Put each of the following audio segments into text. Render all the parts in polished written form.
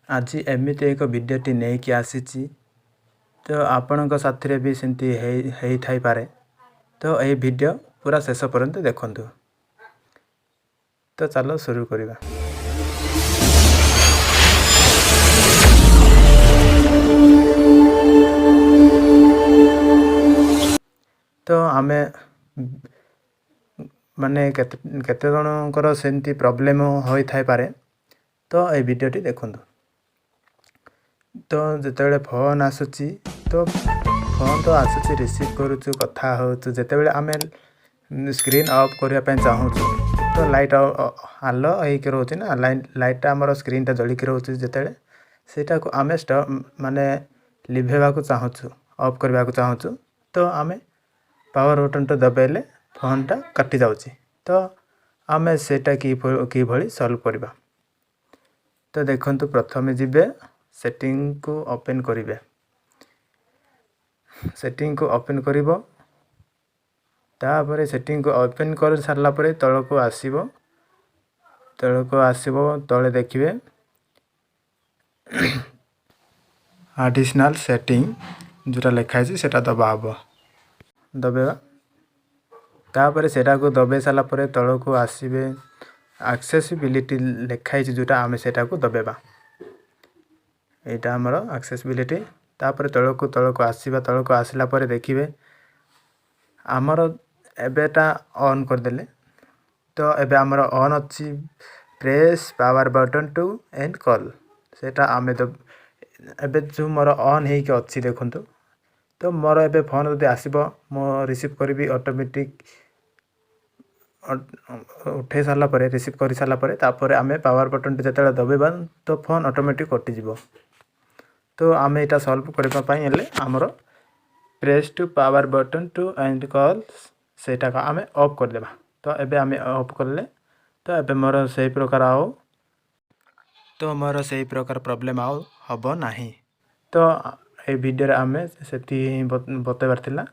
ଆଜି ଏମିତି ଏକ ଭିଡ଼ିଓଟି ନେଇକି ଆସିଛି। ତ ଆପଣଙ୍କ ସାଥିରେ ବି ସେମିତି ହେଇଥାଇପାରେ। ତ ଏହି ଭିଡ଼ିଓ ପୁରା ଶେଷ ପର୍ଯ୍ୟନ୍ତ ଦେଖନ୍ତୁ। ତ ଚାଲ ଶୁରୁ କରିବା। ତ ଆମେ ମାନେ କେତେ କେତେ ଜଣଙ୍କର ସେମିତି ପ୍ରୋବ୍ଲେମ୍ ହୋଇଥାଇପାରେ। ତ ଏଇ ଭିଡ଼ିଓଟି ଦେଖନ୍ତୁ। ତ ଯେତେବେଳେ ଫୋନ୍ ଆସୁଛି, ତ ଫୋନ୍ ତ ଆସୁଛି, ରିସିଭ୍ କରୁଛୁ, କଥା ହେଉଛୁ। ଯେତେବେଳେ ଆମେ ସ୍କ୍ରିନ୍ ଅଫ୍ କରିବା ପାଇଁ ଚାହୁଁଛୁ, ତ ଲାଇଟ୍ ଆଲୋ ହେଇକି ରହୁଛି ନା, ଲାଇଟ୍ଟା ଆମର ସ୍କ୍ରିନ୍ଟା ଜଳିକି ରହୁଛି। ଯେତେବେଳେ ସେଇଟାକୁ ଆମେ ମାନେ ଲିଭେଇବାକୁ ଚାହୁଁଛୁ, ଅଫ୍ କରିବାକୁ ଚାହୁଁଛୁ, ତ ଆମେ ପାୱାର ବଟନ୍ଟା ଦବାଇଲେ ଫୋନ୍ଟା କାଟି ଯାଉଛି। ତ ଆମେ ସେଇଟା କିଭଳି ସଲ୍ଭ କରିବା? ତ ଦେଖନ୍ତୁ, ପ୍ରଥମେ ଯିବେ, ସେଟିଂକୁ ଓପେନ୍ କରିବେ। ସେଟିଂକୁ ଓପେନ୍ କରିବ। ତାପରେ ସେଟିଂକୁ ଓପେନ୍ କରି ସାରିଲା ପରେ ତଳକୁ ଆସିବ। ତଳକୁ ଆସିବ, ତଳେ ଦେଖିବେ ଆଡ଼ିସନାଲ୍ ସେଟିଂ ଯେଉଁଟା ଲେଖା ହେଇଛି, ସେଇଟା ଦବା ହେବ, ଦବେଇବା। ତାପରେ ସେଇଟାକୁ ଦବେଇ ସାରିଲା ପରେ ତଳକୁ ଆସିବେ। ଆକ୍ସେସିବିଲିଟି ଲେଖା ହେଇଛି ଯେଉଁଟା, ଆମେ ସେଇଟାକୁ ଦବେଇବା। ଏଇଟା ଆମର ଆକ୍ସେସିବିଲିଟି। ତାପରେ ତଳକୁ ତଳକୁ ଆସିବା। ତଳକୁ ଆସିଲା ପରେ ଦେଖିବେ ଆମର ଏବେଟା ଅନ୍ କରିଦେଲେ। ତ ଏବେ ଆମର ଅନ୍ ଅଛି, press power button to end call। ସେଇଟା ଆମେ ଏବେ ଯେଉଁ ମୋର ଅନ୍ ହେଇକି ଅଛି, ଦେଖନ୍ତୁ। ତ ମୋର ଏବେ ଫୋନ୍ ଯଦି ଆସିବ, ମୁଁ ରିସିଭ୍ କରିବି। ଅଟୋମେଟିକ୍ ଉଠେଇ ସାରିଲା ପରେ, ରିସିଭ୍ କରିସାରିଲା ପରେ, ତାପରେ ଆମେ ପାୱାର ବଟନ୍ଟି ଯେତେବେଳେ ଦବେଇବା, ତ ଫୋନ୍ ଅଟୋମେଟିକ୍ କଟିଯିବ। ତ ଆମେ ଏଇଟା ସଲ୍ଭ କରିବା ପାଇଁ ହେଲେ ଆମର press to power button to end call, ସେଇଟାକୁ ଆମେ ଅଫ୍ କରିଦେବା। ତ ଏବେ ଆମେ ଅଫ୍ କଲେ, ତ ଏବେ ମୋର ସେଇ ପ୍ରକାର ଆଉ ତ ମୋର ସେଇ ପ୍ରକାର ପ୍ରୋବ୍ଲେମ୍ ଆଉ ହେବ ନାହିଁ। ତ ଏଇ ଭିଡ଼ିଓରେ ଆମେ ସେତିକି ହିଁ ବତେଇବାର ଥିଲା,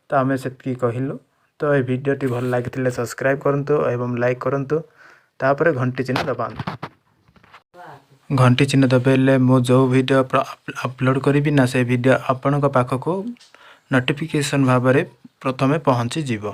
ତ ଆମେ ସେତିକି କହିଲୁ। ତ ଏ ଭିଡ଼ିଓଟି ଭଲ ଲାଗିଥିଲେ ସବସ୍କ୍ରାଇବ୍ କରନ୍ତୁ ଏବଂ ଲାଇକ୍ କରନ୍ତୁ। ତାପରେ ଘଣ୍ଟି ଚିହ୍ନ ଦବାନ୍ତୁ। ଘଣ୍ଟି ଚିହ୍ନ ଦବାଇଲେ ମୁଁ ଯେଉଁ ଭିଡ଼ିଓ ଅପଲୋଡ଼ କରିବି ନା, ସେ ଭିଡ଼ିଓ ଆପଣଙ୍କ ପାଖକୁ ନୋଟିଫିକେସନ୍ ଭାବରେ ପ୍ରଥମେ ପହଞ୍ଚିଯିବ।